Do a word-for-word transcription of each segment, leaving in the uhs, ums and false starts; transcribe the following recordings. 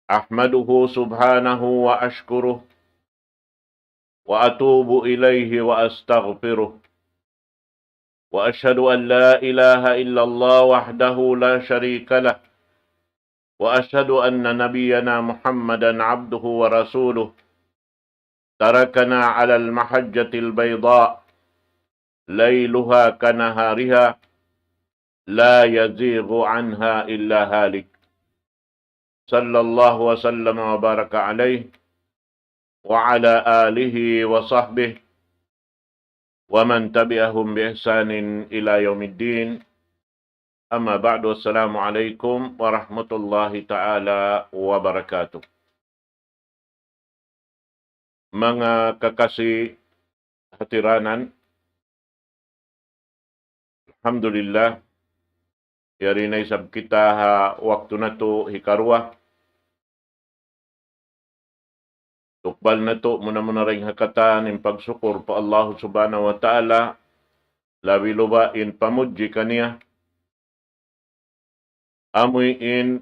أحمده سبحانه وأشكره وأتوب إليه وأستغفره، وأشهد أن لا إله إلا الله وحده لا شريك له، وأشهد أن نبينا محمدا عبده ورسوله، تركنا على المحجة البيضاء ليلها كنهارها لا يزيغ عنها إلا هالك، صلى الله وسلم وبارك عليه وعلى آله وصحبه ومن تبعهم بإحسان إلى يوم الدين. أما بعد، السلام عليكم ورحمة الله تعالى وبركاته. Manga kakasi hatiranan, alhamdulillah, yari na isab kita ha waktu natu' hikaruwa. Tukbal natu' muna-muna dayn ha katan in pagsukur pa Allah Subhanahu wa Ta'ala, labi-labi in pamudji kaniya. Amuin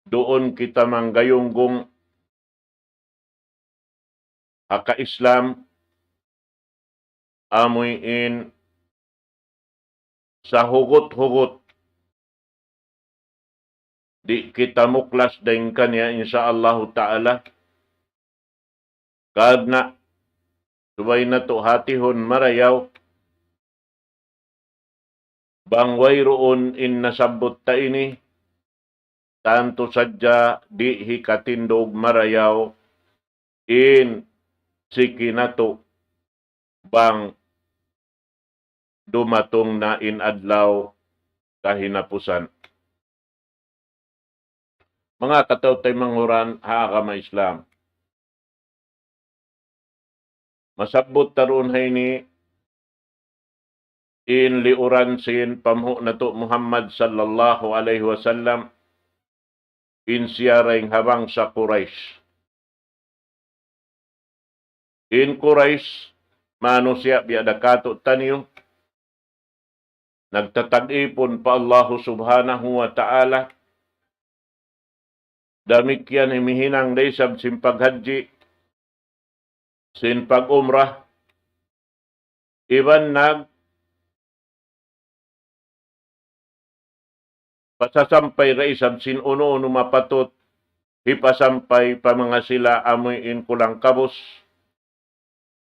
duun kita manggayunggung ha ka-Islam, amuin sahugut-hugut di' kita muklas dayn kaniya, insya Allahu Ta'ala. Karna' subay natu' hatihun marayaw, bang wayruun in nasabbut ta ini, tantu sadja di' hikatindug marayaw in siki natu' bang dumatung na in adlaw kahinapusan. Manga kataw-taymanghuran ha agama Islam, masabbut ta duun ha ini in liuran sin panghu' natu' Muhammad sallallahu alayhi wasallam, in siya dayn ha bangsa Quraysh. In Quraysh, manusiya' biya' da katu'taniyu, nagtatag-ipun pa Allahu Subhanahu wa Ta'ala. Damikkiyan himihinang da isab sin paghajji, sin pag-umrah, iban nag pasasampay da isab sin unu-unu mapatut hipasampay pa manga sila amuin kulang-kabus,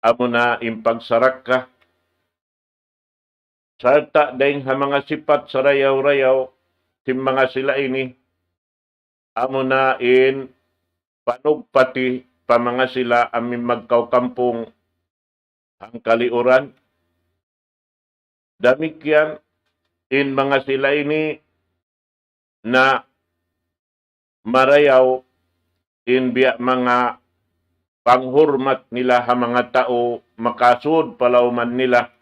amuna in pagsarakka. Sarta' dayn ha manga sipat sarayaw-rayaw sin manga sila ini, amuna in panugpati pa manga sila amuin magkaw kampung hangkaliuran. Damikkiyan in manga sila ini na marayaw in biya' manga panghurmat nila ha manga tau makasud pa lawman nila,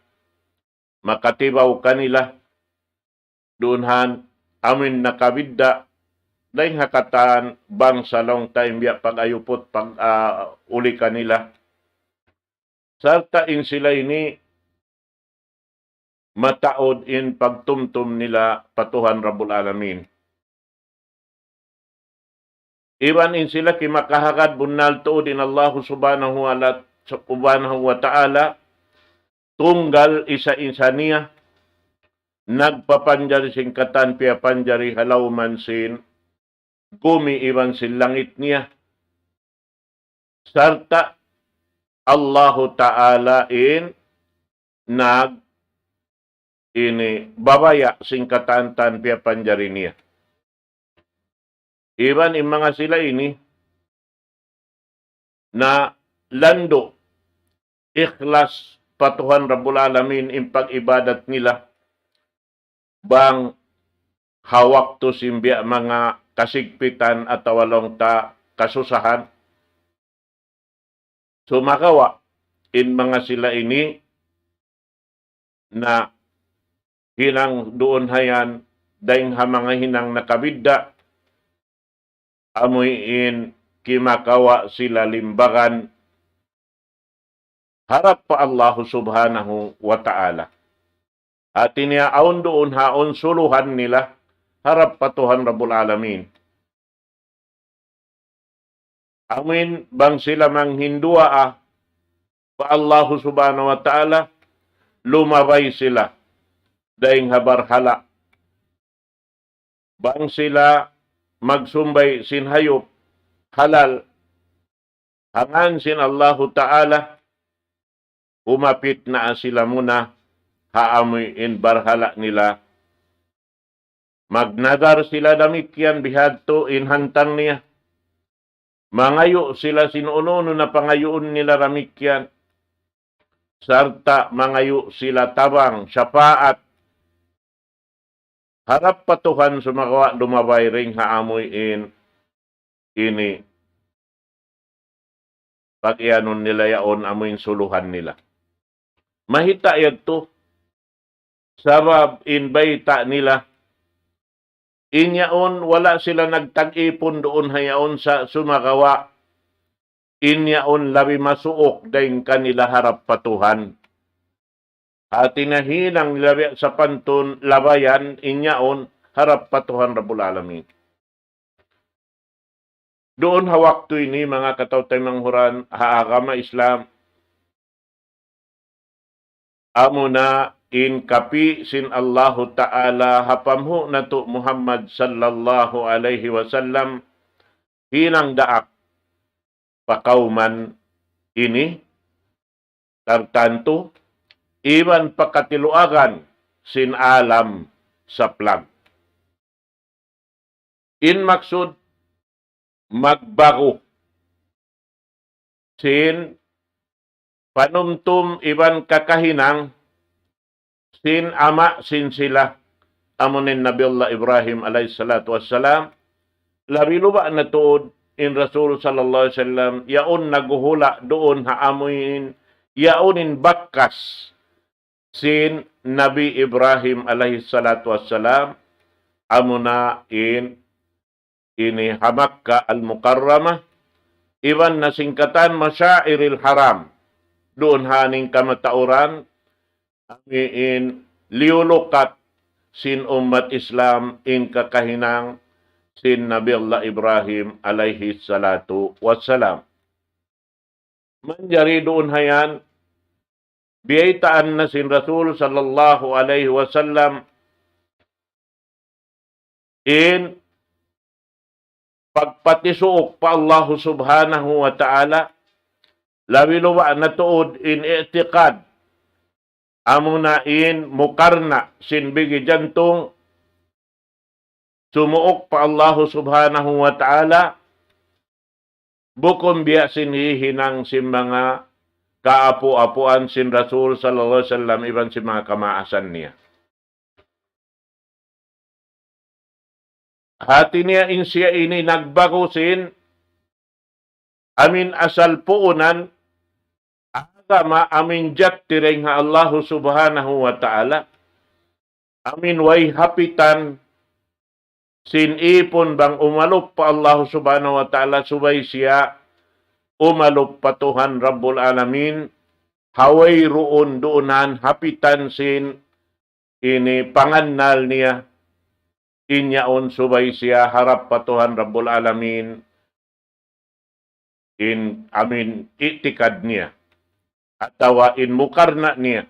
makatibaw kanila. Duun han amuin nakabidda' dayn ha katan bangsa laung ta in biya' pag-ayuput, pag, ah, uli kanila. Sarta' in sila ini mataud in pagtumtum nila pa Tuhan Rabbul Alamin. Iban in sila kimakahagad bunnal tuud in Allahu Subhanahu wa la-, Subhanahu wa Ta'ala, tunggal isa-isa niya, nagpapanjari sin katan piyapanjari ha lawman sin gumi iban sin langit niya. Sarta' Allahu Ta'ala in nag ini babaya' sin katan-katan piyapanjari niya. Iban in manga sila ini na landu' ikhlas pa Tuhan Rabbul Alamin in pag-ibadat nila, bang ha waktu sin biya' manga kasigpitan atawa laung ta kasusahan. Sumagawa' in manga sila ini na hinang duun hayan dayn ha manga hinang nakabidda', amuin kimakawa' sila limbagan harap pa Allahu Subhanahu wa Ta'ala. Hati niya awn duun ha awn suluhan nila harap pa Tuhan Rabbul Alamin. Amuin bang sila manghinduwaa pa Allahu Subhanahu wa Ta'ala, lumabay sila dayn ha barhala'. Bang sila magsumbay sin hayup halal, ha ngan sin Allahu Ta'ala, humapit na sila muna ha amuin barhala' nila. Magnadar sila damikkiyan, bihadtu in hantang niya. Mangayu' sila sin unu-unu na pangayuun nila damikkiyan. Sarta' mangayu' sila tabang, shapaat, harap pa Tuhan, sumagawa' lumabay dayn ha amuin ini. Pag-iyanun nila yaun amuin suluhan nila. Mahita' yadtu, sabab in bayta' nila, in yaun wala' sila nagtag-ipun duun ha yaun sa sumagawa', in yaun labi masuuk dayn kanila harap pa Tuhan. Hati niya hinang nila biya' sapantun labayan in yaun harap pa Tuhan Rabbul Alamin. Duun ha waktu ini, manga kataw-taymanghuran ha agama Islam, amuna in kapi sin Allahu Ta'ala ha panghu' natu' Muhammad sallallahu alayhi wasallam, hinang daak pa kawman ini, tartantu, iban pa katiluagan sin alam saplag. In maksud, magbagu sin panumtum iban kakahinang sin ama' sin sila, amuin Nabi Allah Ibrahim alayhi salatu wassalam, labi luba' na tuud in Rasul sallallahu alayhi wasallam, yaun naghuhula' duun ha amuin, yaun in bakas sin Nabi Ibrahim alayhi salatu wassalam, amuna in ini ha Makkah Al-Mukarramah, iban na sin katan Mashairil Haram, duun ha ini kamatauran, amuin liyulukat sin ummat Islam in kakahinang sin Nabi Allah Ibrahim alayhi salatu wassalam. Manjari duun ha yan, biyaytaan na sin Rasul sallallahu alayhi wasallam in pagpatisuuk pa Allahu Subhanahu wa Ta'ala, labi luba' na tuud in i'tiqad, amuna in mukarna' sin bigi jantung, sumuuk pa Allahu Subhanahu wa Ta'ala, bukun biya' sin hihinang sin manga kaapu'-apuan sin Rasul sallallahu alayhi wasallam iban sin manga kamaasan niya. Hati niya in siya ini nagbagu sin amuin asal puunan agama, amuin jatti dayn ha Allahu Subhanahu wa Ta'ala, amuin way hapitan sin ipun bang umalup pa Allahu Subhanahu wa Ta'ala, subay siya umalup pa Tuhan Rabbul Alamin, ha wayruun duun hapitan sin ini pangannal niya, in yaun subay siya harap pa Tuhan Rabbul Alamin, in amuin i'tikad niya, atawa in mukarna' niya,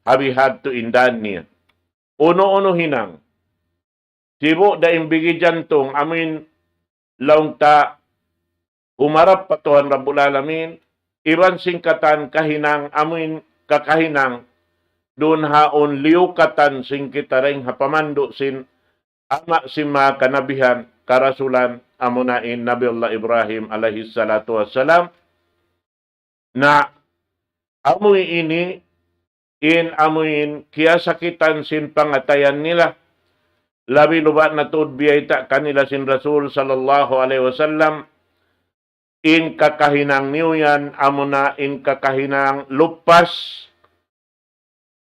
ha bihadtu in dan niya. Unu-unu hinang, sibu' da in bigi jantung, amuin laung ta humarap pa Tuhan Rabbul Alamin, iban sin katan kahinang, amuin kakahinang, duun ha yaun liyukatan sin kita dayn ha pamandu' sin ama' sin manga kanabihan, karasulan, amuna in Nabi Allah Ibrahim alayhi salatu wassalam. Na amuin ini, in amuin kiyasakitan sin pangatayan nila, labi luba' na tuud biyayta' kanila sin Rasul sallallahu alayhi wasallam, in kakahinang niyu yan, amuna in kakahinang lupas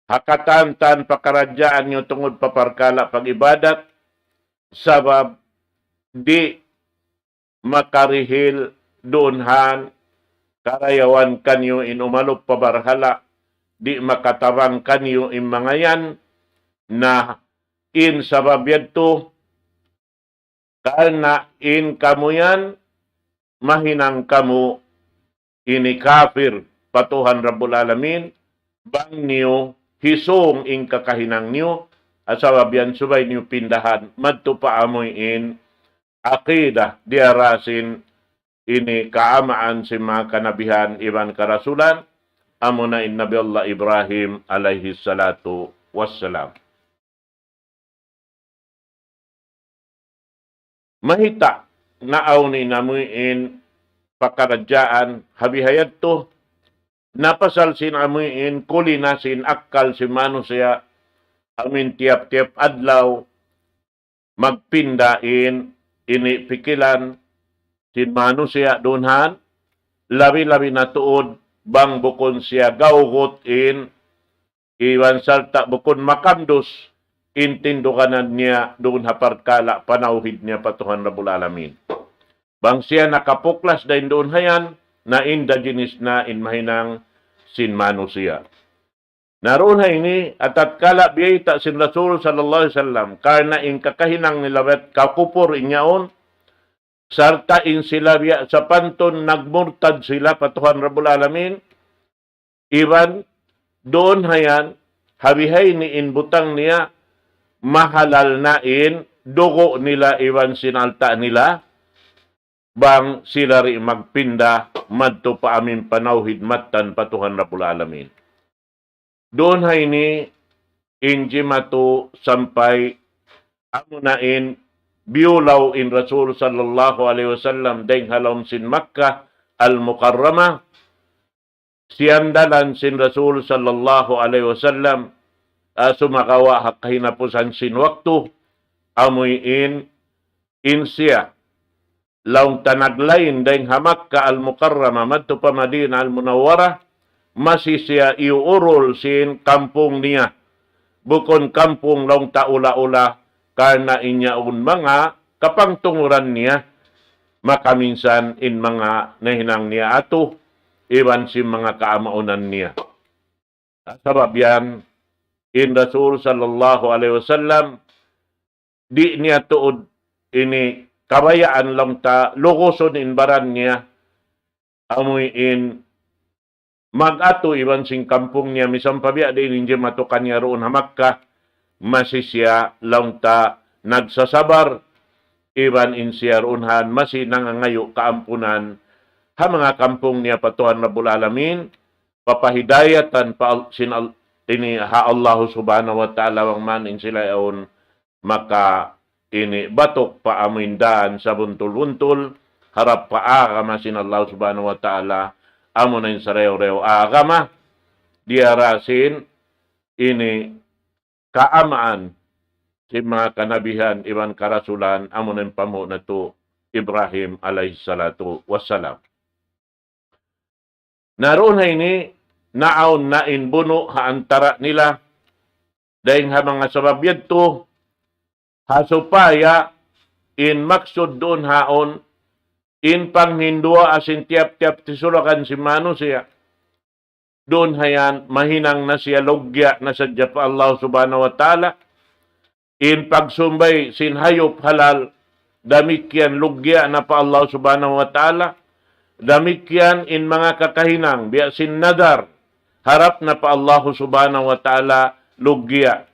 ha katan-katan pakaradjaan niyu tungud pa parkala' pag-ibadat, sabab di' makarihil duun ha karayawan kaniyu in umalup pa barhala', di' makatabang kaniyu in manga yan, na in sabab yadtu, karna' in kamu yan, mahinang kamu ini kafir pa Tuhan Rabbul Alamin, bang niyu hisung in kakahinang niyu, ha sabab yan subay niyu pindahan, madtu pa amuin aqidah, diyara sin ini kaamaan sin manga kanabihan iban karasulan, amuna in Nabi Allah Ibrahim alayhi salatu wassalam. Mayta' naawn in amuin pakaradjaan ha biha yadtu, na pasal sin amuin kulina sin akkal sin manusiya', amuin tiyap-tiyap adlaw, magpinda in ini pikilan sin manusiya' duun han, labi-labi na tuud bang bukun siya gawgut in iban sarta' bukun makamdus in tinduganan niya duun ha parkala' panawhid niya pa Tuhan Rabbul Alamin. Bang siya nakapuklas dayn duun ha yan, na inda jinis na in mahinang sin manusiya'. Na duun ha ini, atatkala biyayta' sin Rasul sallallahu alayhi wasallam, karna' in kakahinang nila bat kakupur in yaun, sarta' in sila biya' sapantun nagmurtad sila pa Tuhan Rabbul Alamin, iban duun ha yan, ha biha ini in butang niya, mahalal na in dugu' nila iban sin alta' nila, bang sila di' magpinda madtu pa amuin panawhid mattan pa Tuhan Rabbul Alamin. Duun ha ini in jimatu sampay amuna in biyulaw in Rasul sallallahu alayhi wasallam dayn ha lawm sin Makkah Al-Mukarramah, siyandalan sin Rasul sallallahu alayhi wasallam, ah, sumagawa' ha kahinapusan sin waktu, amuin in siya laung ta naglain dayn ha Makkah Al-Mukarramah madtu pa Madinah Al-Munawwarah, masi siya iyuurul sin kampung niya. Bukun kampung laung ta ula-ula, karna' in yaun manga kapangtunguran niya, makaminsan in manga nahinang niya atu, iban sin manga kaamaunan niya. Sabab yan, in Rasul sallallahu alayhi wasallam, di' niya tuud ini kabayaan laung ta lugusun in baran niya, amuin mag-atu iban sin kampung niya, misan pa biya' diin in jimatu kaniya duun ha Makkah, masi siya laung ta nagsasabar, iban in siya duun han masi nangangayu' kaampunan ha manga kampung niya pa Tuhan Rabbul Alamin, papahidayatan pa al-, sin al-, ini ha Allahu Subhanahu wa Ta'ala bang man in sila yaun maka ini batuk pa amuin dān sabuntul-buntul, harap pa agama sin Allah Subhanahu wa Ta'ala, amuna in sarayaw-rayaw agama, diyara sin ini kaamaan sin manga kanabihan iban karasulan, amuna in panghu' natu' Ibrahim alayhi salatu wassalam. Na duun ha ini, naawn na in bunu' ha antara' nila, dayn ha manga sabab yadtu, ha supaya in maksud duun haun, in panghinduwaa sin tiyap-tiyap tisulakan sin manusiya'. Duun ha yan, mahinang na siya lugya' na sadja pa Allah Subhanahu wa Ta'ala. In pagsumbay sin hayup halal, damikkiyan lugya' na pa Allah Subhanahu wa Ta'ala. Damikkiyan in manga kakahinang, biya' sin nadar, harap na pa Allah Subhanahu wa Ta'ala lugya'.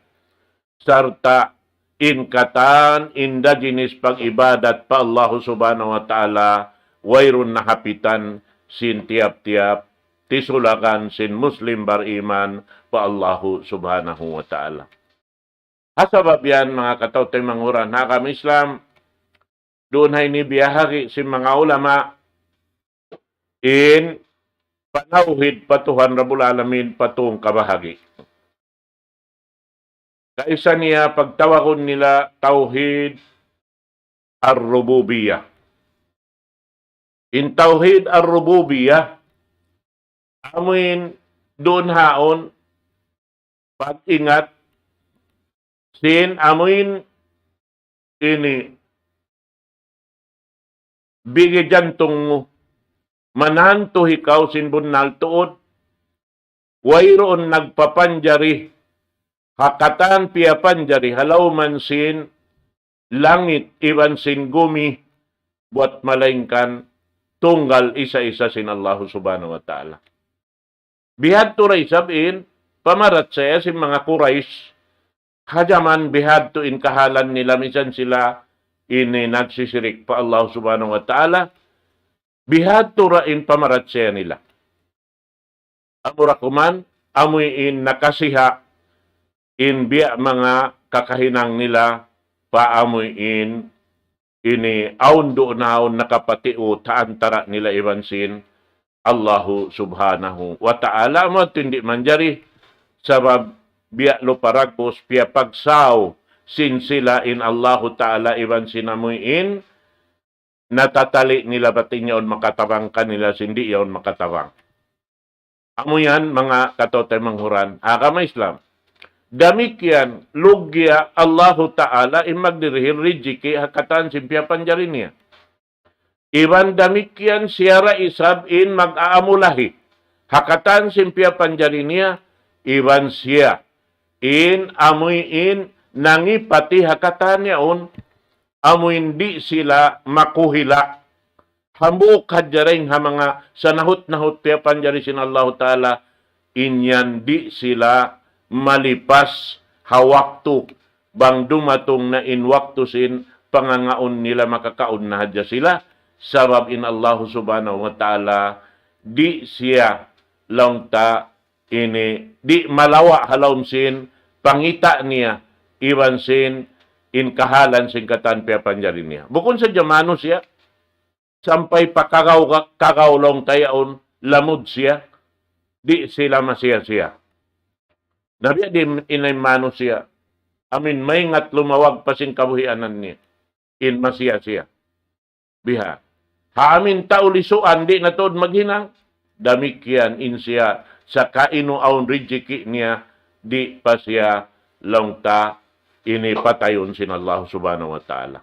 Sarta' in katan, in da jinis pag-ibadat pa Allah Subhanahu wa Ta'ala, wayruun nahapitan sin tiyap-tiyap tisulakan sin Muslim bariman pa Allah Subhanahu wa Ta'ala. Ha sabab yan, manga kataw-taymanghuran ha agama Islam, duun ha ini biyahagi' sin manga ulama in panawhid pa Tuhan Rabbul Alamin pa tū kabahagi'. Kaisa niya pagtawagun nila tawhid ar-rububiyyah. In tawhid ar-rububiyyah, amuin duun haun pag-ingat sin amuin ini bigi jantung mu, manantu ikaw sin bunnal tuud, wayruun nagpapanjari, ha katan piyapanjari, ha lawm sin langit iban sin gumi, buwat malaingkan tunggal isa-isa sin Allahu Subhanahu wa Ta'ala. Bihadtu da isab in pamarachaya sin manga Quraysh, ha jaman bihadtu in kahalan nila, minsan sila ini nagsisirik pa Allah Subhanahu wa Ta'ala, bihadtu da in pamarachaya nila. Amura kuman, amuin nakasiha in biya' manga kakahinang nila pa amuin ini awn duun awn nakapatiut ha antara' nila iban sin Allahu Subhanahu wa Ta'ala. Amu yadtu di' manjari, sabab biya' lupa ragus, piyapagsaw sin sila in Allahu Ta'ala iban sin amuin natatali' nila bat in yaun makatabang kanila sin di' yaun makatabang. Amu yan, manga kataymanghuran agama Islam. Damikkiyan, lugya Allahu Ta'ala in magdirihil rijiki' ha katan sin piyapanjari niya. Iban damikkiyan siya da isab in mag-aamulahi ha katan sin piyapanjari niya, iban siya in amuin nangipati ha katan yaun, amuin di' sila makuhila'. Hambuuk hadja dayn ha manga sanahut-nahut piyapanjari sin Allahu Ta'ala, in yan di' sila malipas ha waktu, bang dumatung na in waktu sin pangangaun nila, makakaun na hadja sila, sabab in Allahu Subhanahu wa Ta'ala di' siya laung ta ini di' malawa' ha lawm sin pangita' niya iban sin in kahalan sin katan piyapanjari niya. Bukun sadja manusiya', sampay pa kagaw, kagaw laung ta yaun, lamud siya, di' sila masiya-siya. Na biya' diin in manusiya', amuin maingat lumawag pa sin kabuhianan niya, in masiya-siya. Biha'. Ha amuin tau lisuan, di' na tuud maghinang, damikkiyan in siya, sakainu awn rijiki' niya, di' pa siya laung ta ini patayun sin Allah Subhanahu wa Ta'ala.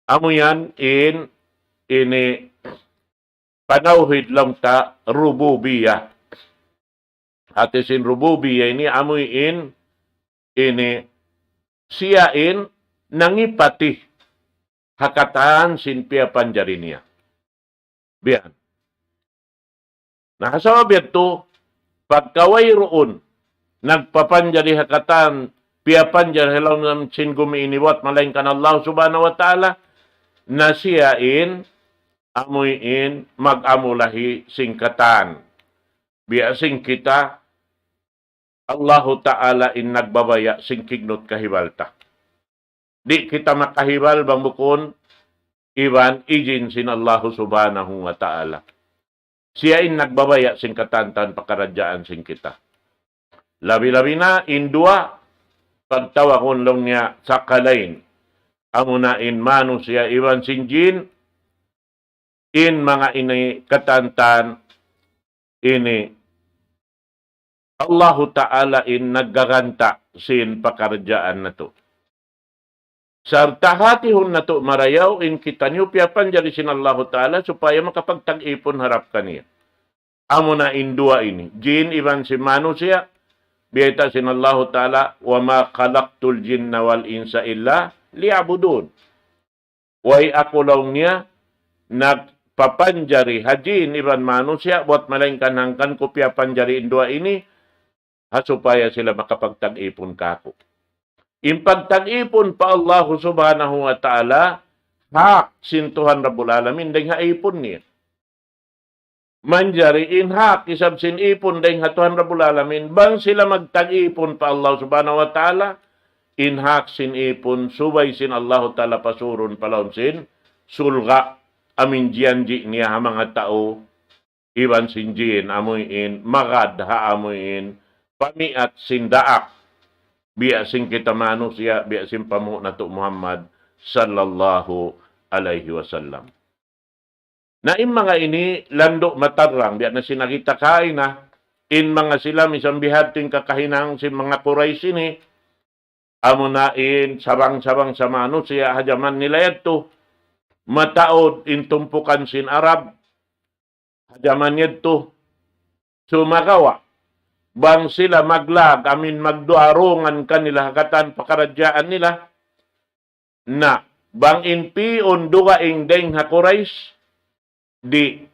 Amu yan in ini panawhid laung ta rububiyah. Hati sin rububiyah ini amuin ini siya in nangipati ha katan sin piyapanjari niya. Biya' yan. Na, ha sabab yadtu, pagka wayruun nagpapanjari ha katan, piyapanjari ha lawm sin gumi ini buwat malaingkan Allah Subhanahu wa Ta'ala, na siya in, amuin mag-amulahi sin katan. Biya' sin kita, Allahu Ta'ala in nagbabaya' sin kignut kahibal ta. Di' kita makahibal bang bukun iban ijin sin Allahu Subhanahu wa Ta'ala. Siya in nagbabaya' sin katan-katan pakaradjaan sin kita. Labi-labi na in duwa, pagtawagun laung niya sakalain. Amuna in manusiya' iban sin jin, in manga ini katan-katan ini Allahu Ta'ala in naggaganta' sin pakaradjaan natu'. Sarta' hatihun natu' marayaw in kitaniyu piyapanjari sin Allahu Ta'ala supaya makapagtag-ipun harap kaniya. Amuna in duwa ini, jin iban sin manusiya', biyayta' sin Allahu Ta'ala, وما خلقت الجن والإنس إلا ليعبدون. Way aku laung niya nagpapanjari ha jin iban manusiya' buwat malaingkan hangkan ku piyapanjari in duwa ini, ha supaya sila makapagtag-ipun kāku'. In pagtag-ipun pa Allahu Subhanahu wa Ta'ala, hak sin Tuhan Rabbul Alamin, dayng ha ipun niya. Manjari in hak isab sin ipun dayng ha Tuhan Rabbul Alamin, bang sila magtag-ipun pa Allah Subhanahu wa Ta'ala, in hak sin ipun subay sin Allahu Ta'ala pasurun pa lawm sin surga', amuin jiyanji' niya ha manga tau, iban sin jin, amuin magad ha amuin pamiat sin daak, biya' sin kita manusiya', biya' sin panghu' natu' Muhammad sallallahu alayhi wasallam. Na in manga ini landu' matarrang, biya' na sin nakita' kaina, in manga sila misan bihadtu in kakahinang sin manga Quraysh ini, amuna in sabang-sabang sa manusiya' ha jaman nila yadtu, mataud in tumpukan sin Arab, ha jaman yadtu, sumagawa', bang sila maglag, amuin magduwarungan kanila ha katan pakaradjaan nila, na, bang in pi'un dugaing dayng ha Quraysh, di'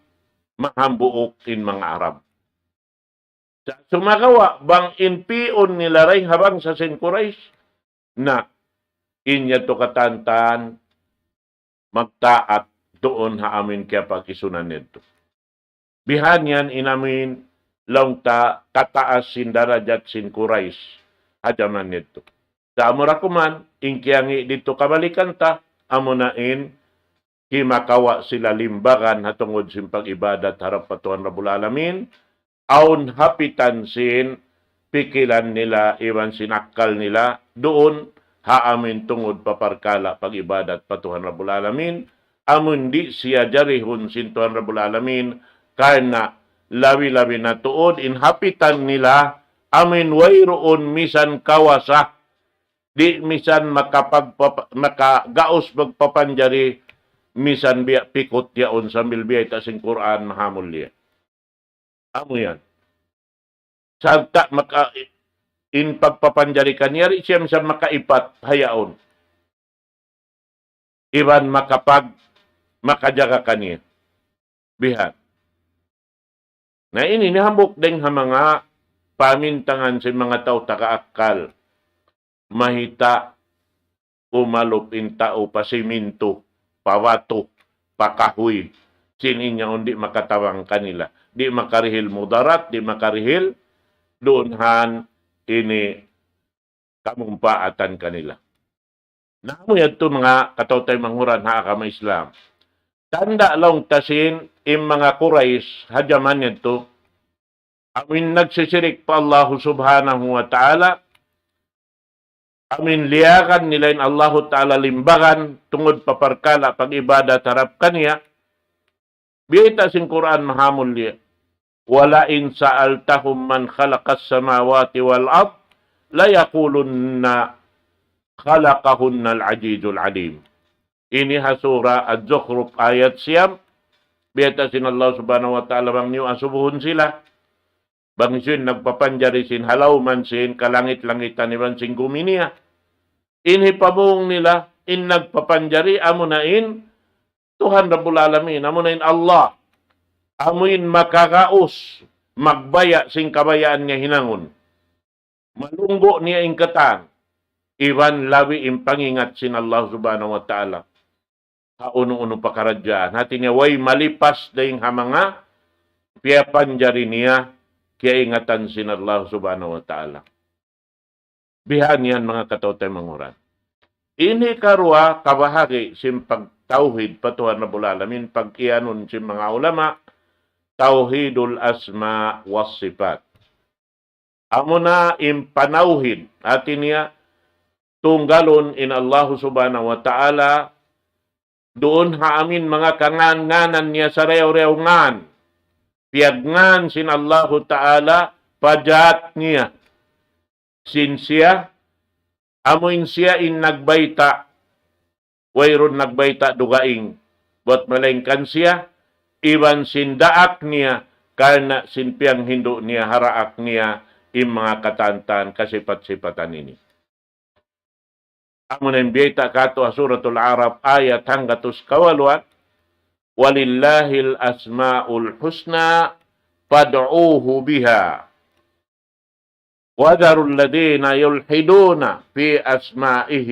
mahambuuk in manga Arab. Sa' sumagawa', bang in pi'un nila dayn ha bangsa sin Quraysh, na in yadtu katantan magtaat duun ha amuin kiyapag-isunan yadtu. Bihan yan in amuin laung ta kataas sin darajat sin Quraysh ha jaman yadtu. Sa' amura kuman, in kiyangi' didtu kabalikan ta, amuna in kimakawa' sila limbagan ha tungud sin pag-ibadat harap pa Tuhan Rabbul Alamin, awn hapitan sin pikilan nila iban sin akkal nila duun ha amuin tungud pa parkala' pag-ibadat pa Tuhan Rabbul Alamin, amuin di' siya jarihun sin Tuhan Rabbul Alamin, karna' labi-labi na tuud in hapitan nila, amuin wayruun misan kawasa, di' misan makapagpapa-, makagaus magpapanjari, misan biya' pikut yaun sambil biyayta' sin Qur'an mahamulliya. Amu yan. Sarta' maka-, in pagpapanjari kaniya di' siya misan makaipat ha yaun. Iban makapag-, makajaga kaniya. Bihan. Na ini, ini hambuuk dayn ha manga pamintangan sin manga tau taga akkal. Mahita' umalup in tau pa simintu, pa batu, pa kahuy. Sin in yaun di' makatabang kanila. Di' makarihil mudarat, di' makarihil duun han ini kamumpaatan kanila. Na amu yadtu manga kataw-taymanghuran ha agama Islam. Tanda' laung ta sin in manga Quraysh ha jaman yadtu, amuin nagsisirik pa Allahu Subhanahu wa Ta'ala, amuin liyagan nila in Allahu Ta'ala limbagan tungud pa parkala' pag-ibadat harap kaniya, biyayta' sin Qur'an mahamulliya, وَلَئِنْ سَأَلْتَهُمْ مَنْ خَلَقَ السَّمَاوَاتِ وَالْأَرْضَ لَيَقُولُنَّ خَلَقَهُنَّ الْعَزِيزُ الْعَلِيمُ. Ini ha Surah Az-Zukhruf ayat siyam, biyayta' sin Allah Subhanahu wa Ta'ala bang niyu asubuhun sila, bang hisiyu in nagpapanjari sin ha lawm sin kalangit-langitan iban sin gumi niya. In hipamung nila, in nagpapanjari, amuna in Tuhan Rabbul Alamin, amuna in Allah. Amuin makagaus, magbaya' sin kabayaan niya hinangun. Malunggu' niya in katan, iban labi in pangingat sin Allah Subhanahu wa Ta'ala ha unu-unu pakaradjaan. Hati niya way malipas dayn ha manga piyapanjari niya, kiyaingatan sin Allah Subhanahu wa Ta'ala. Bihan yan manga kataw-taymanghuran. Ini karuwa kabahagi' sin pagtawhid pa Tuhan Rabbul Alamin, pag-iyanun sin manga ulama, tawhidul asma was sifat. Amuna in panawhid, hati niya, tunggalun in Allahu Subhanahu wa Ta'ala, duun ha amuin manga kangan-nganan niya sarayaw-rayaw ngan. Piyagngan sin Allahu Ta'ala, pa jat niya. Sin siya, amuin siya in nagbayta', wayruun nagbayta' dugaing, buwat malaingkan siya, iban sin daak niya, karna' sin piyanghindu' niya, ha daak niya, in manga katantan, kasipat-sipatan ini. Amuna in biyayta' katu' ha Suratul A'raf, ayat hanggatus kawaluan, وَلِلَّهِ الْأَسْمَاءُ الْحُسْنَى فَادْعُوهُ بِهَا وَذَرُوا الَّذِينَ يُلْحِدُونَ فِي أَسْمَائِهِ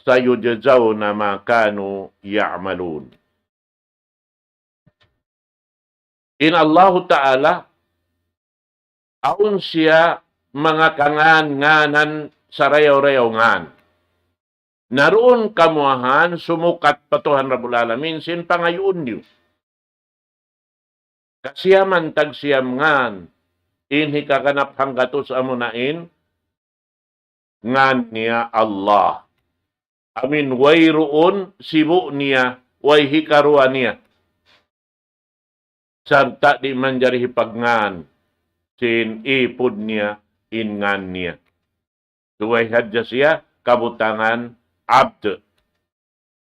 سَيُجْزَوْنَ مَا كَانُوا يَعْمَلُونَ. In Allahu Ta'ala, awn siya manga kangan-nganan sarayaw-rayaw ngan. Na duun kamu ahan sumukat pa Tuhan Rabbul Alamin sin pangayuun niyu. Kasiyaman tagsiyam ngan, in hikaganap hanggatus amuna in ngan niya Allah. Amuin wayruun sibu' niya, way hikaruwa niya. Sarta' di' manjari hipagngan sin ipud niya in ngan niya. Subay hadja siya kabutangan Abd.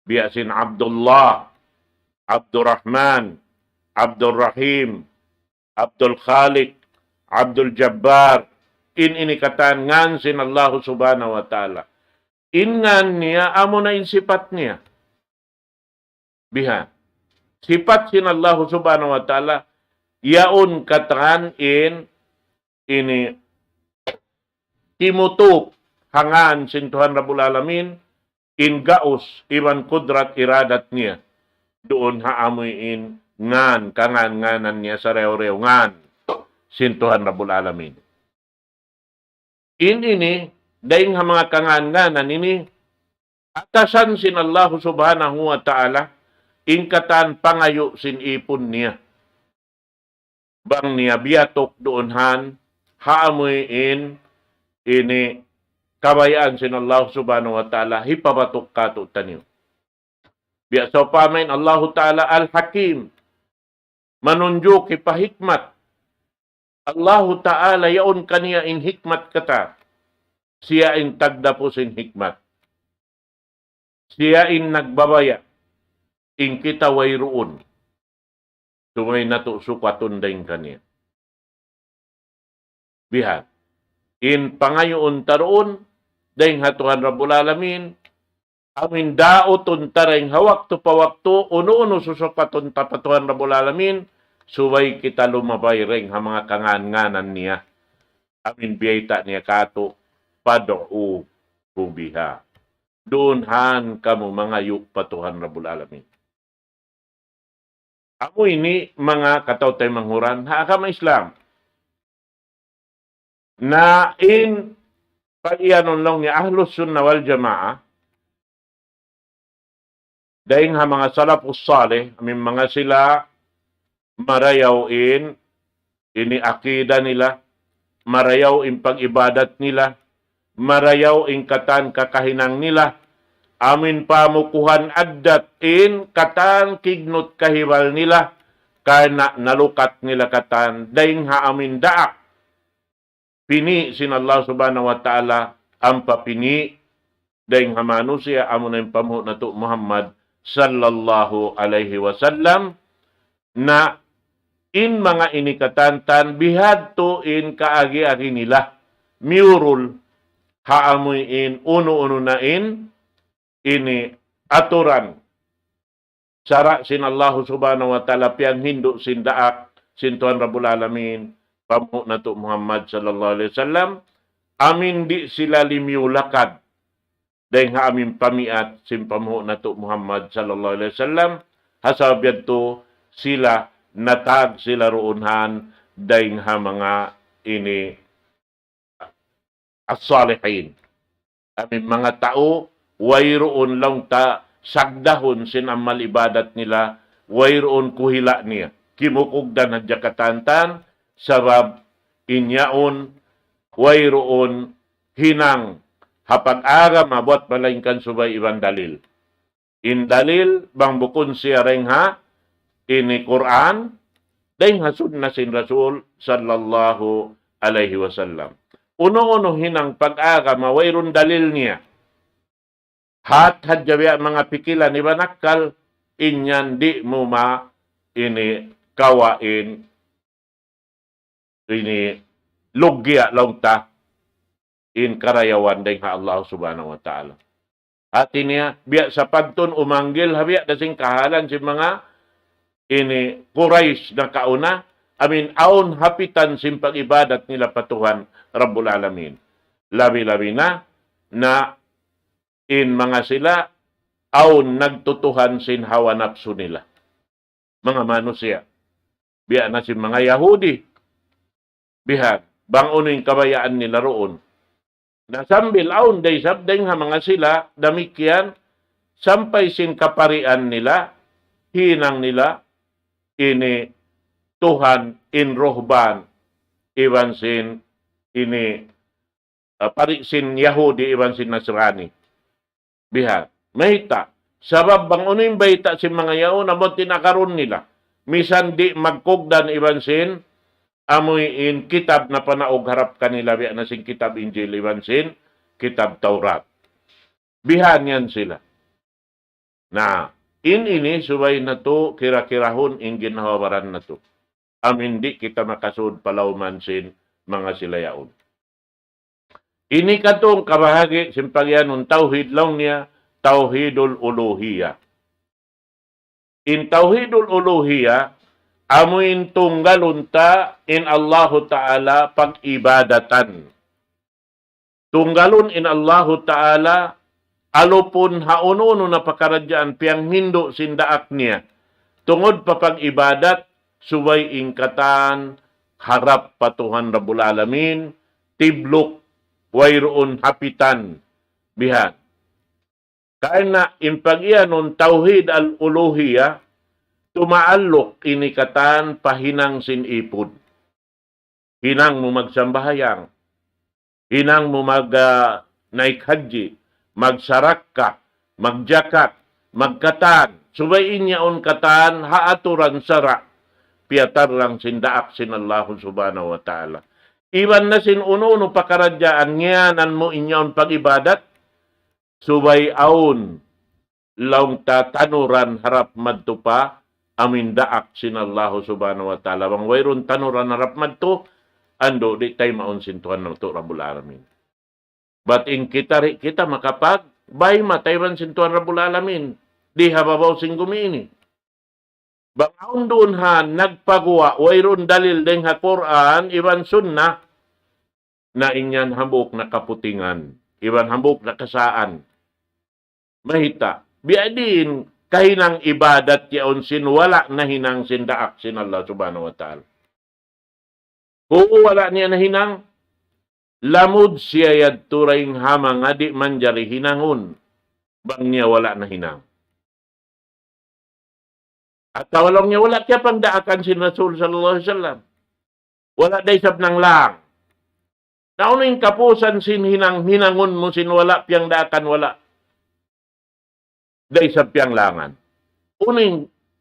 Biya' sin Abdullah, Abdurrahman, Abdurrahim, Abdul Khaliq, Abdul Jabbar. In ini katan ngan sin Allahu Subhanahu wa Ta'ala. In ngan niya, amuna in sipat niya. Bihan. Sipat sin Allah Subhanahu wa Ta'ala, yaun katan in ini timutup ha ngan sin Tuhan Rabbul Alamin, in gaus iban kudrat iradat niya. Duun ha amuin ngan, kangan-nganan niya sarayaw-rayaw ngan sin Tuhan Rabbul Alamin. In ini, dayn ha manga kangan-nganan ini, atasan sin Allah Subhanahu wa Ta'ala, in katan pangayu' sin ipun niya. Bang niya biyatuk duun han, ha amuin ini kabayaan sin Allah Subhanahu wa Ta'ala, hipabatuk katu'taniyu. Biya' sawpama in Allahu Ta'ala Al-Hakim, manunjuki pa hikmat. Allahu Ta'ala yaun kaniya in hikmat katan. Siya in tagdapu sin hikmat. Siya in nagbabaya', in kita wayruun. Subay natu' sukatun dayn kaniya. Bihan. In pangayuun ta duun, dayn ha Tuhan Rabbul Alamin, amuin dautun ta dayn ha waktu pa waktu, unu-unu susukatun ta pa Tuhan Rabbul Alamin, subay kita lumabay dayn ha manga kangan-nganan niya. Amuin biyayta' niya katu', فادعوه بها. Duun han kamu mangayu' pa Tuhan Rabbul Alamin. Amu ini manga kataw-taymanghuran ha agama Islam. Na in pag-iyanun laung niya Ahlus Sunnah wal Jamaah, dayn ha manga salafus salih, amuin manga sila marayaw in ini akida nila, marayaw in pag-ibadat nila, marayaw in katan kakahinang nila, amuin pamukuhan addat in katan kignut kahibal nila, karna' nalukat nila katan dayn ha amuin daak pini' sin Allah Subhanahu wa Ta'ala, ampa pini' dayn ha manusiya', amuna in panghu' natu' Muhammad sallallahu alayhi wasallam, na in manga ini katantan bihadtu in kaagi-agi nila, miyurul ha amuin unu-unu na in ini aturan sara' sin Allah Subhanahu wa Ta'ala, piyanghindu' sin daak sin Tuhan Rabbul Alamin, panghu' natu' Muhammad sallallahu alayhi wasallam, amuin di' sila limiyu lakad dayn ha amuin pamiyat sin panghu' natu' Muhammad sallallahu alayhi wasallam, ha sabab yadtu sila natag sila duun han dayn ha manga ini as-salihin. Amuin manga tau, wayruun laung ta sagdahun sin amal ibadat nila, wayruun kuhila' niya. Kimukugdan hadja katantan, sabab in yaun, wayruun hinang ha pag-agama buwat malaingkan subay iban dalil. In dalil, bang bukun siya dayn ha ini Qur'an, dayn ha sunna sin Rasul sallallahu alayhi wasallam. Unu-unu hinang pag-agama, wayruun dalil niya. Hat hadja biya' manga pikilan iban akkal, in yan di' mu ma ini kawain ini luggiya laung ta in karayawan dayn ha Allah Subhanahu wa Ta'ala. Hati niya, biya' sapantun umanggil ha biya' da sin kahalan sin manga ini Quraysh nakauna, amuin awn hapitan sin pag-ibadat nila pa Tuhan Rabbul Alamin. Labi-labi na, na in manga sila, awn nagtutuhan sin hawa napsu nila. Manga manusiya'. Biya' na sin manga Yahudi. Bihan, bang unu in kabayaan nila duun. Na sambil awn da isab dayn ha manga sila, damikkiyan, sampay sin kaparian nila, hinang nila, ini Tuhan, in ruhban, iban sin, ini, ah, pari sin Yahudi, iban sin Nasrani. Bihan. Mayta'? Sabab bang unu in bayta' sin manga yaun, amu in tinakarun nila. Misan di' magkugdan iban sin, amuin kitab na panaug harap kanila biya' na sin kitab Injil iban sin kitab Taurat. Bihan yan sila. Na, in ini subay natu' kira-kirahun in ginhawa-baran natu'. Amuin di' kita makasud pa lawman sin manga sila yaun. Ini katu' in kabahagi' sin pagiyanun tawhid laung niya, tawhidul uluhiyah. In tawhidul uluhiyah, amuin tunggalun ta in Allahu Ta'ala pag-ibadatan. Tunggalun in Allahu Ta'ala, alupun ha unu-unu na pakaradjaan piyanghindu' sin daak niya. Tungud pa pag-ibadat, subay in katan harap pa Tuhan Rabbul Alamin, tibluk, wayruun hapitan, bihan. Karna' in pag-iyanun tawhid al-uluhiyah, tumaalluk ini katan pa hinang sin ipun. Hinang mu magsambahayang. Hinang mu mag, ah, naik haji, magsarakka, magjakat, magkatan. Subay in yaun katan ha aturan sara'. Piyatarrang sin daak sin Allahu Subhanahu wa Ta'ala. Iban na sin unu-unu pakaradjaan ngiyanan mu in yaun pag-ibadat, subay awn laung ta tanuran harap madtu pa amuin daak sin Allahu Subhanahu wa Ta'ala. Bang wayruun tanuran harap madtu, andu' di' taymaun sin Tuhan natu' Rabbul Alamin. Bat in kita di' kita makapagbay mata iban sin Tuhan Rabbul Alamin. Di ha babaw sin gumi ini. Bang awn duun ha nagpaguwa', wayruun dalil dayn ha Qur'an, iban Sunnah, na in yan hambuuk na kaputingan, iban hambuuk na kasaan. Mayta', biya' diin kahinang ibadat yaun sin wala' nahinang sin daak sin Allah Subhanahu wa Ta'ala. Kung wala' niya nahinang, lamud siya yadtu dayn ha manga di' manjari hinangun, bang niya wala' nahinang. Atawa laung niya wala' kiyapangdaakan sin Rasul sallallahu alayhi wasallam. Wala' da isab nanglang. Na unu in kapusan sin hinang, hinangun mu sin wala' piyangdaakan, wala' da isab piyanglangan. Unu in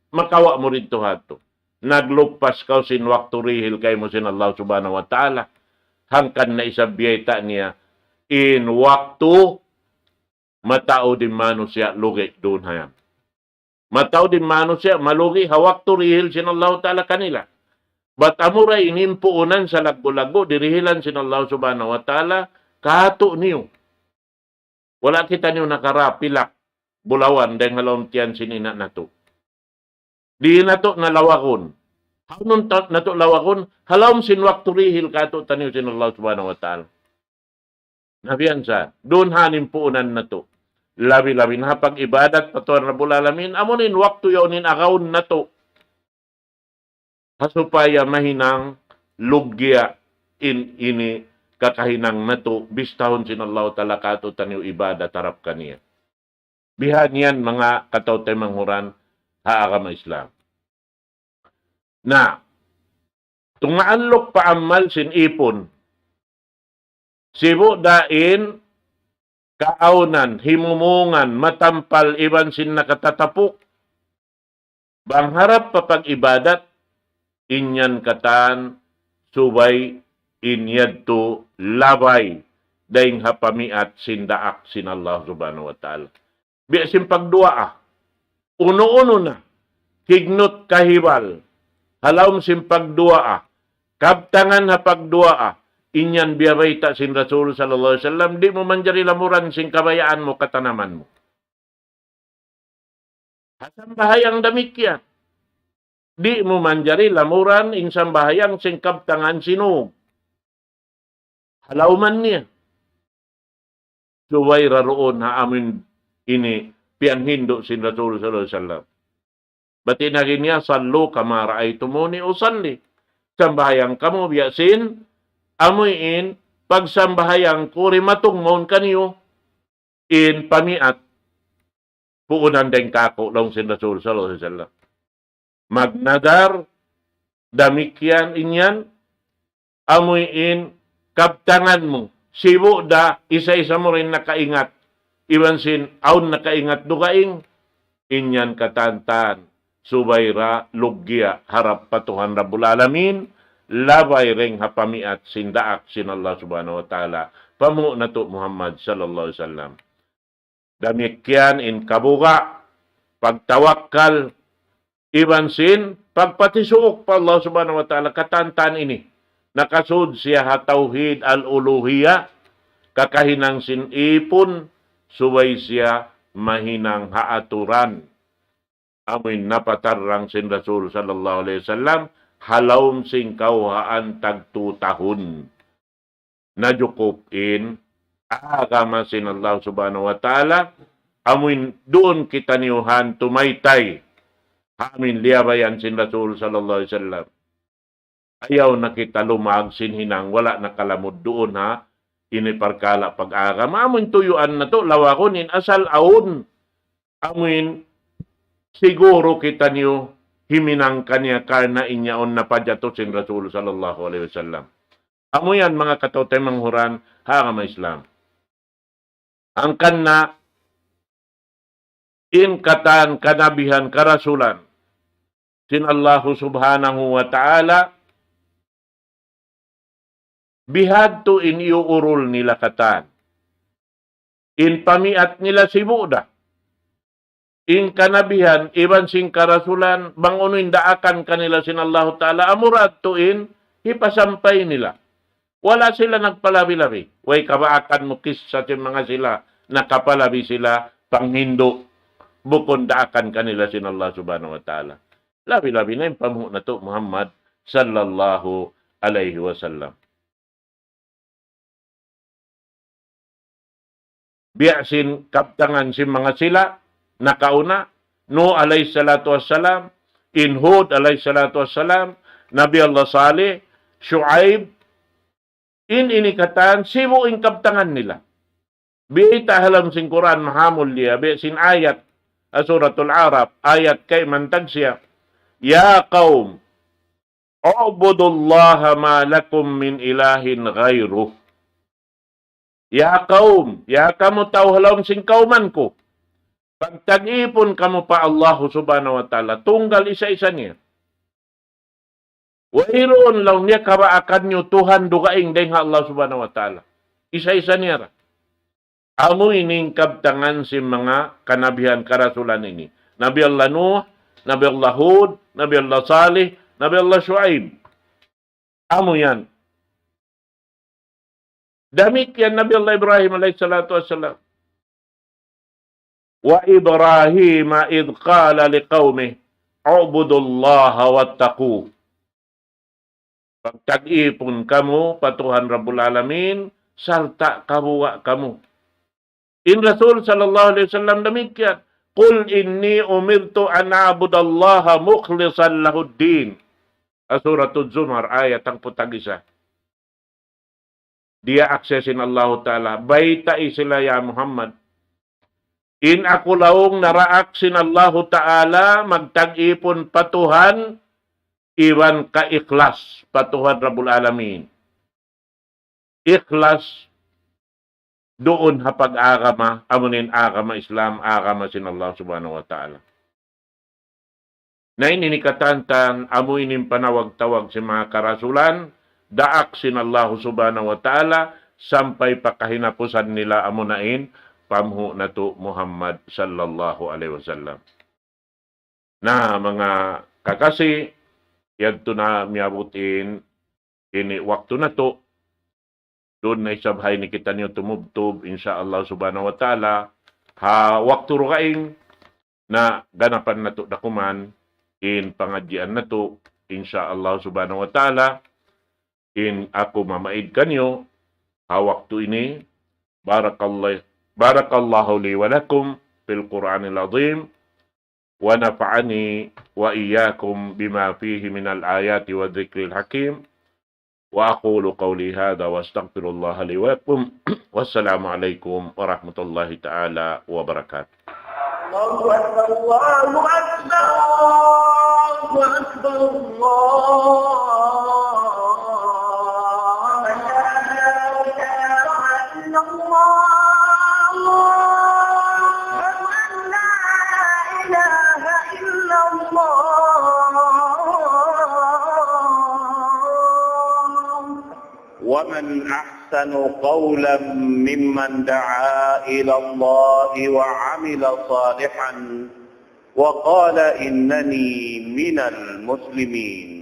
makawa' mu didtu ha yadtu? Nagluppas kaw sin waktu dihil kaymu sin Allah Subhanahu wa Ta'ala. Hangkan na isab biyayta' niya in waktu mataud in manusiya' lugi' duun ha yan. Mataud in manusiya' malugi' ha waktu dihil sin Allahu Ta'ala kanila. Bat amura ini in puunan salaggu'-laggu' dirihilan sin Allah Subhanahu wa Ta'ala kātu'niyu. Wala' kitaniyu nakarā pilak bulawan dayng ha lawm tiyan sin ina' natu'. Di' natu' na lawagun. Hawnu ta-, natu' lawagun, ha lawm sin waktu dihil kātu'niyu sin Allah Subhanahu wa Ta'ala. Na biya' yan sa, duun ha yan in puunan natu'. Labi-labi na ha pag-ibadat pa Tuhan Rabbul Alamin, amu in waktu yaun in agawun natu'. Ha supaya mahinang luggiya in ini kakahinang natu', bistahun sin Allah Ta'ala kātu'niyu ibadat harap kaniya. Bihan yan manga kataw-taymanghuran ha agama Islam. Na, tumaalluk pa amal sin ipun. Sibu' da in kaawnan, himumungan, matampal iban sin nakatatapuk. Bang harap pa pag-ibadat, in yan katan subay in yadtu labay dayng ha pamiat sin daak sin Allah Subhanahu wa Ta'ala. Biya' sin pagduwaa. Unu-unu na, kignut kahibal, ha lawm sin pagduwaa, kabtangan ha pagduwaa, in yan biyabayta' sin Rasul sallallahu alayhi wasallam, di' mu manjari lamuran sin kabayaan mu, katanaman mu. Ha sambahayang damikkiyan. Di' mu manjari lamuran in sambahayang sin kabtangan sin ūg. Ha lawman niya. Subay da duun ha amuin ini piyanghindu' sin Rasul sallallahu alayhi wasallam. Bat in agi niya, صلوا كما رأيتموني أصلي. Sambahayang kamu biya' sin amuin pagsambahayang ku dimatung mawn kaniyu in pamiat puunan dayng kāku', laung sin Rasul sallallahu alayhi wasallam. Magnadar, damikkiyan in yan, amuin kabtangan mu, sibu' da isa-isa mu da in nakaingat, iban sin awn nakaingat dugaing, in yan katantan, subay da luggiya harap pa Tuhan Rabbul Alamin, labay dayng ha pamiat sin daak sin Allah Subhanahu wa Ta'ala, panghu' natu' Muhammad sallallahu alayhi wasallam. Damikkiyan in kabuga', pagtawakkal, iban sin pagpatisuuk pa Allah Subhanahu wa Ta'ala, katantan ini. Nakasud siya ha tawhid al-uluhiyah, kakahinang sin ipun, subay siya mahinang ha aturan. amuin napatarrang sin Rasul sallallahu alayhi wasallam, ha lawm sin kawhaan tagtu tahun. Najukup in agama sin Allah Subhanahu wa Ta'ala, amuin duun kitaniyu han tumaytay, ha amuin liyabayan sin Rasul sallallahu alayhi wasallam. Ayaw na kita lumag sin hinang wala' nakalamud duun ha ini parkala' pag-agama. Amuin tuyuan natu', lawagun in asal awn. Amuin siguru kitaniyu himinang kaniya karna' in yaun napajatu sin Rasul sallallahu alayhi wasallam. Amu yan manga kataw-taymanghuran ha agama Islam. Hangkan na in katan kanabihan karasulan sin Allahu Subhanahu wa Ta'ala, bihadtu in iyuurul nila katan. In pamiat nila sibu' da. In kanabihan, iban sin karasulan, bang unu in daakan kanila sin Allahu Ta'ala, amura tuud in hipasampay nila. Wala' sila nagpalabi-labi. Way kabaakan mu kissa sin manga sila, nakapalabi sila, panghindu', bukun daakan kanila sin Allah Subhanahu wa Ta'ala. Labi-labi na in panghu' natu' Muhammad sallallahu alayhi wasallam. Biya' sin kabtangan sin manga sila nakauna, Nuh alayhi salatu wassalam, in Hud alayhi salatu wassalam, Nabi Allah Salih, Shuaib, in ini katan, sibu' in kabtangan nila. Biyayta' ha lawm sin Qur'an mahamulliya, biya' sin ayat, ha Suratul Araf, ayat kayman tagsiya, يا قوم اعبدوا الله ما لكم من إله غيره. Ya kawm, ya kamu tau ha lawm sin kawman ku, pagtag-ipun kamu pa Allahu Subhanahu wa Ta'ala, tunggal isa-isa niya. Wayruun laung niya kabaakan niyu Tuhan dugaing dayn ha Allah Subhanahu wa Ta'ala. Isa-isa niya ra. Amu ini in kabtangan sin manga kanabihan karasulan ini. Nabi Allah Nuh, Nabi Allah Hud, Nabi Allah Salih, Nabi Allah Shuaib. Amu yan. Damikkiyan Nabi Allah Ibrahim alayhi salatu wassalam. وإبراهيم إذ قال لقومه اعبدوا الله واتقوه. Pagtag-ipun kamu pa Tuhan Rabbul Alamin, sarta' kabuga' kamu. In Rasul sallallahu alayhi wasallam damikkiyan, قل إني أمرت أن أعبد الله مخلصا له الدين. Ha Suratul Zumar, ayat hangpu' tag-isa. Diyaak siya sin Allahu Ta'ala. Baytai sila, ya Muhammad. In aku laung naraak sin Allahu Ta'ala magtag-ipun pa Tuhan iban kaikhlas pa Tuhan Rabbul Alamin. Ikhlas duun ha pag-agama, amu in agama Islam, agama sin Allah Subhanahu wa Ta'ala. Na ini in katan, amu ini in panawag-tawag sin manga karasulan, daak sin Allah Subhanahu wa Ta'ala, sampay pa kahinapusan nila amu na in panghu' natu' Muhammad sallallahu alayhi wasallam. Na manga kakasi, yadtu na miyabut in ini waktu natu'. Duun na isab ha ini kitaniyu tumubtub, insya Allah Subhanahu wa Ta'ala. Ha waktu dugaing na ganapan natu' da kuman in pangadjian natu', insya Allah Subhanahu wa Ta'ala. In aku mamaid kaniyu ha waktu ini, بارك الله، بارك الله لي ولكم في القرآن العظيم، ونفعني وإياكم بما فيه من الآيات والذكر الحكيم، وأقول قولي هذا وأستغفر الله لي ولكم، والسلام عليكم ورحمة الله تعالى وبركاته. الله أكبر، الله أكبر، الله أكبر، الله. لا إله إلا الله. أشهد أن لا إله إلا الله. ومن أحسن قولا ممن دعا إلى الله وعمل صالحا وقال إنني من المسلمين.